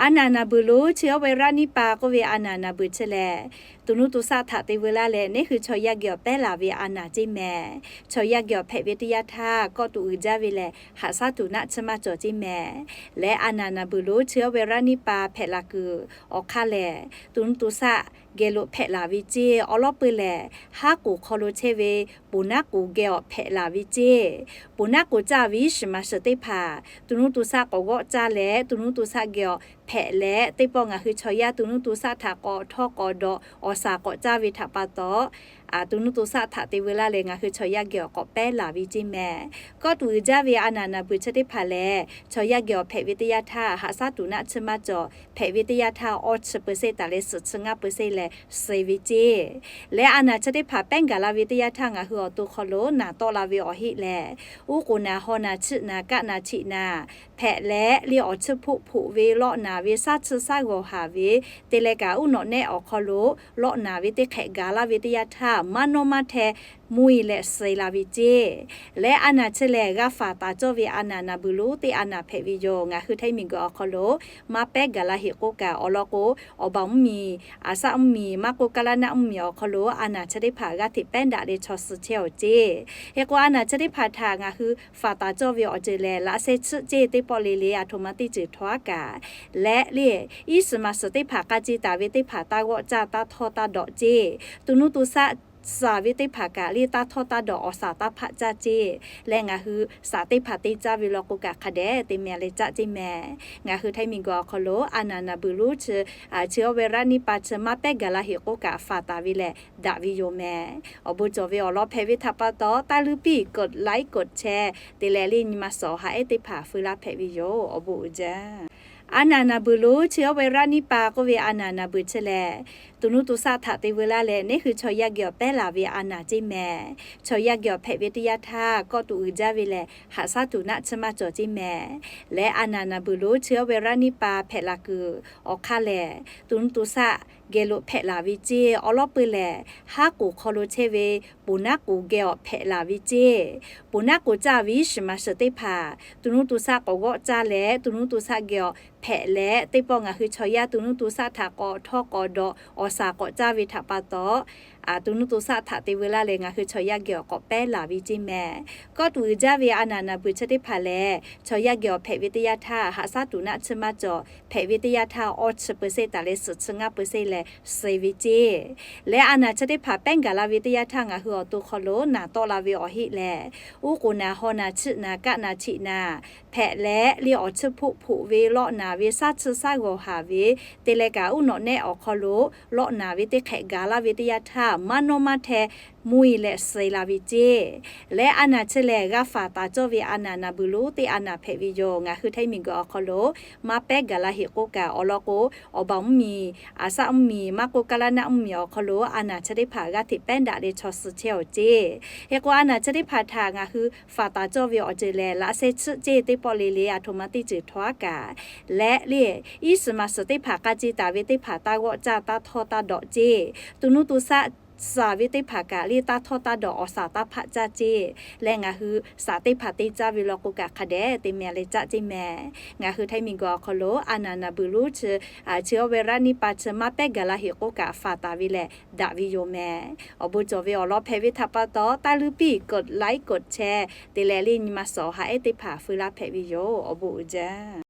A naˍ naˍ beuˬ lonˉ chi awˇ ve raˇ niˉ pa k'oˆ ve a naˍ naˍ beuˬ chi lehˬ, to nuˇ to shaˆ htaꞈ te veu laˇ leh neˇ hui chaw yaˇ geh awˬ pehˉ laˬ ve a naˍ ceˇ mehˍ. Chaw yaˇ geh awˬ hpehꞈ ve teˇ yanˇ htaˇ kawˆ tuꞈ uiˍ jaˇ ve lehˬ, haꞈ shaˉ tuˬ naˆ tsuhˇ maˇ cawˬ ceˇ mehˍ. Leh a naˍ naˍ beuˬ lonˉ chi awˇ ve raˇ niˉ pa hpehꞈ laˬ kuiˬ awˬ hk'aˇ lehˬ, to nuˇ to shaˆ geh lo hpehꞈ laˬ ve ceˇ. Awˬ lawn peuˬ lehˬ, haˉ k'oˍ hk'aw lo chehˇ ve ponˬ naˉ k'oˍ geh awˬ hpehꞈ laˬ ve ceˇ. Ponˬ naˉ k'oˍ caˇ ve iˉ shiˍ maˍ shiˍ teˇ hpaˍ to nuˇ to shaˆ k'awꞈ g'awˆ caˇ leh, to nuˇ to shaˆ geh awˬ hpehꞈ leh, teˇ pawˆ ngaˬ hui chaw yaˇ to nuˇ to shaˆ htaꞈ k'awꞈ htawˇ k'awꞈ dawꞈ awˬ shaˍ k'awꞈ caˇ ve htaꞈ pa taw, to nuˇ to shaˆ htaꞈ te veu laˇ leh ngaˬ hui chaw yaˇ geh awˬ k'awꞈ pehˉ laˬ ve ceˇ mehˍ. Kawˆ tuꞈ uiˍ jaˇ ve a naˍ naˍ beuˬ chi teˇ hpaˍ lehˬ, chaw yaˇ geh awˬ hpehꞈ ve teˇ yanˇ htaˇ haꞈ shaˉ tuˬ naˆ tsuhˇ maˇ cawˬ. Hpehꞈ ve teˇ yanˇ htaˇ awˇ chi เปอร์เซ็นต์ taˍ leh suhˍ chi ngaˇ เปอร์เซ็นต์ leh suh ve ceˇ. Leh a naˍ chi teˇ hpaˍ pehˉ gaˬ la ve teˇ yanˇ htaˇ ngaˬ hui awˬ to hk'aw lo naˬ tawˆ la ve awˬ heˆ lehˬ, uˉ k'oˍ naˬ haw naˬ chiˆ naˬ kaˆ naˬ chiꞈ naˬ hpehꞈ leh, le awˬ chiˇ hpoˆ hpoꞈ ve lawˆ naˬ ve shaˉ chiˇ shaˉ g'awˬ haˍ ve te leh kaꞈ uˉ nawꞈ nehˆ awˬ hk'aw lo lawˆ naˬ ve teˇ hk'ehꞈ gaˬ laˇ ve teˇ yanˇ htaˇ maˇ nawˇ maˇ hteh mvuhˇ e leh suh la ve ceˇ. Leh a naˍ chi lehˬ g'a faˍ taˍ cawˇ ve a naˍ naˍ beuˬ lonˉ teˇ a naˍ hpehꞈ ve yoˬ. Ngaˬ hui htaiˇ miˬguiˬ awˬ hk'aw lo maˇ pehˉ gaˬ la heꞈ k'oˆ kaꞈ, awˬ lawn k'o, awˬ baˬ mvuhˇ miˬ, aˬ shaˆ mvuhˇ miˬ, maˇ k'oˆ kaˇ laˇ naˆ mvuhˇ miˬ awˬ hk'aw lo a naˍ chi teˇ hpaˍ g'aˇ hteꞈ pehˉ daꞈ leh chaw suh chehˇ awˬ ceˇ. Hk'e k'o a naˍ chi teˇ hpaˍ htaꞈ ngaˬ hui faˍ taˍ cawˇ ve awˬ ceuˬ lehˬ, laꞈ sheh chiˆ ceˇ teˇ pawˆ le le a htoꞈ ma teˇ ceuˬ htaw aˉ kaꞈ leh le, iˉ shiˍ maˍ shiˍ teˇ hpaˍ k'a ce taˍ ve teˇ hpaˍ taˇ g'awˆ caˇ taˇ htawˇ taˇ dawꞈ ceˇ. To nuˇ to shaˆ shaˍ ve teˇ hpaˍ kaꞈ le taˇ htawˇ taˇ dawꞈ awˬ shaˍ taˇ hpaˆ caˇ ceˇ. Leh ngaˬ hui shaˍ teˇ hpaˍ te caˇ ve law k'o kaꞈ hk'a dehꞈ te meh leh caˇ ceˇ mehˍ. Ngaˬ hui htaiˇ miˬguiˬ awˬ hk'aw lo a naˍ naˍ beuˬ lonˉ chi, chi awˇ ve raˇ niˉ pa chi maˇ pehˉ gaˬ la heꞈ k'oˆ kaꞈ faˍ taˍ ve lehˬ daꞈ ve yoˬ mehˍ. Awˬ bon cawˬ ve awˬ lawn hpehꞈ ve htaꞈ pa taw, taˇ luˇ piˇ กดไลค์ กดแชร์ te leh le nyi ma suhˍ awˬ ha ehˉ teˇ hpaˍ feu laˇ hpehꞈ ve yoˬ. Awˬ bon uiˍ jaˇ. A naˍ naˍ beuˬ lonˉ chi awˇ ve raˇ niˉ pa k'oˆ ve a naˍ naˍ beuˬ chi lehˬ, to nuˇ to shaˆ htaꞈ te veu laˇ leh neˇ hui chaw yaˇ geh awˬ pehˉ laˬ ve a naˍ ceˇ mehˍ. Chaw yaˇ geh awˬ hpehꞈ ve teˇ yanˇ htaˇ kawˆ tuꞈ uiˍ jaˇ ve lehˬ, haꞈ shaˉ tuˬ naˆ tsuhˇ maˇ cawˬ ceˇ mehˍ. Leh a naˍ naˍ beuˬ lonˉ chi awˇ ve raˇ niˉ pa hpehꞈ laˬ kuiˬ awˬ hk'aˇ lehˬ, to nuˇ to shaˆ geh lo hpehꞈ laˬ ve ceˇ. Awˬ lawn peuˬ lehˬ, haˉ k'oˍ hk'aw lo chehˇ ve ponˬ naˉ k'oˍ geh awˬ hpehꞈ laˬ ve ceˇ. Ponˬ naˉ k'oˍ caˇ ve iˉ shiˍ maˍ shiˍ teˇ hpaˍ to nuˇ to shaˆ k'awꞈ g'awˆ caˇ leh, to nuˇ to shaˆ geh awˬ hpehꞈ leh, teˇ pawˆ ngaˬ hui chaw yaˇ to nuˇ to shaˆ htaꞈ k'awꞈ htawˇ k'awꞈ dawꞈ awˬ shaˍ k'awꞈ caˇ ve htaꞈ pa taw, to nuˇ to shaˆ htaꞈ te veu laˇ leh ngaˬ hui chaw yaˇ geh awˬ k'awꞈ pehˉ laˬ ve ceˇ mehˍ. Kawˆ tuꞈ uiˍ jaˇ ve a naˍ naˍ beuˬ chi teˇ hpaˍ lehˬ, chaw yaˇ geh awˬ hpehꞈ ve teˇ yanˇ htaˇ haꞈ shaˉ tuˬ naˆ tsuhˇ maˇ cawˬ. Hpehꞈ ve teˇ yanˇ htaˇ awˇ chi เปอร์เซ็นต์ taˍ leh suhˍ chi ngaˇ เปอร์เซ็นต์ leh suh ve ceˇ. Leh a naˍ chi teˇ hpaˍ pehˉ gaˬ la ve teˇ yanˇ htaˇ ngaˬ hui awˬ to hk'aw lo naˬ tawˆ la ve awˬ heˆ lehˬ, uˉ k'oˍ naˬ haw naˬ chiˆ naˬ kaˆ naˬ chiꞈ naˬ hpehꞈ leh, le awˬ chiˇ hpoˆ hpoꞈ ve lawˆ naˬ ve shaˉ chiˇ shaˉ g'awˬ haˍ ve te leh kaꞈ uˉ nawꞈ nehˆ awˬ hk'aw lo lawˆ naˬ ve teˇ hk'ehꞈ gaˬ laˇ ve teˇ yanˇ htaˇ maˇ nawˇ maˇ hteh mvuhˇ e leh suh la ve ceˇ. Leh a naˍ chi lehˬ g'a faˍ taˍ cawˇ ve a naˍ naˍ beuˬ lonˉ teˇ a naˍ hpehꞈ ve yoˬ. Ngaˬ hui htaiˇ miˬguiˬ awˬ hk'aw lo maˇ pehˉ gaˬ la heꞈ k'oˆ kaꞈ, awˬ lawn k'o, awˬ baˬ mvuhˇ miˬ, aˬ shaˆ mvuhˇ miˬ, maˇ k'oˆ kaˇ laˇ naˆ mvuhˇ miˬ awˬ hk'aw lo a naˍ chi teˇ hpaˍ g'aˇ hteꞈ pehˉ daꞈ leh chaw suh chehˇ awˬ ceˇ. Hk'e k'o a naˍ chi teˇ hpaˍ htaꞈ ngaˬ hui faˍ taˍ cawˇ ve awˬ ceuˬ lehˬ, laꞈ sheh chiˆ ceˇ teˇ pawˆ le le a htoꞈ ma teˇ ceuˬ htaw aˉ kaꞈ leh le, iˉ shiˍ maˍ shiˍ teˇ hpaˍ k'a ce taˍ ve teˇ hpaˍ taˇ g'awˆ caˇ taˇ htawˇ taˇ dawꞈ ceˇ. To nuˇ to shaˆ shaˍ ve teˇ hpaˍ kaꞈ le taˇ htawˇ taˇ dawꞈ awˬ shaˍ taˇ hpaˆ caˇ ceˇ. Leh ngaˬ hui shaˍ teˇ hpaˍ te caˇ ve law k'o kaꞈ hk'a dehꞈ te meh leh caˇ ceˇ mehˍ. Ngaˬ hui htaiˇ miˬguiˬ awˬ hk'aw lo a naˍ naˍ beuˬ lonˉ chi, chi awˇ ve raˇ niˉ pa chi maˇ pehˉ gaˬ la heꞈ k'oˆ kaꞈ faˍ taˍ ve lehˬ daꞈ ve yoˬ mehˍ. Awˬ bon cawˬ ve awˬ lawn hpehꞈ ve htaꞈ pa taw, taˇ luˇ piˇ กดไลค์ กดแชร์ te leh le nyi ma suhˍ awˬ ha ehˉ teˇ hpaˍ feu laˇ hpehꞈ ve yoˬ. Awˬ bon uiˍ jaˇ.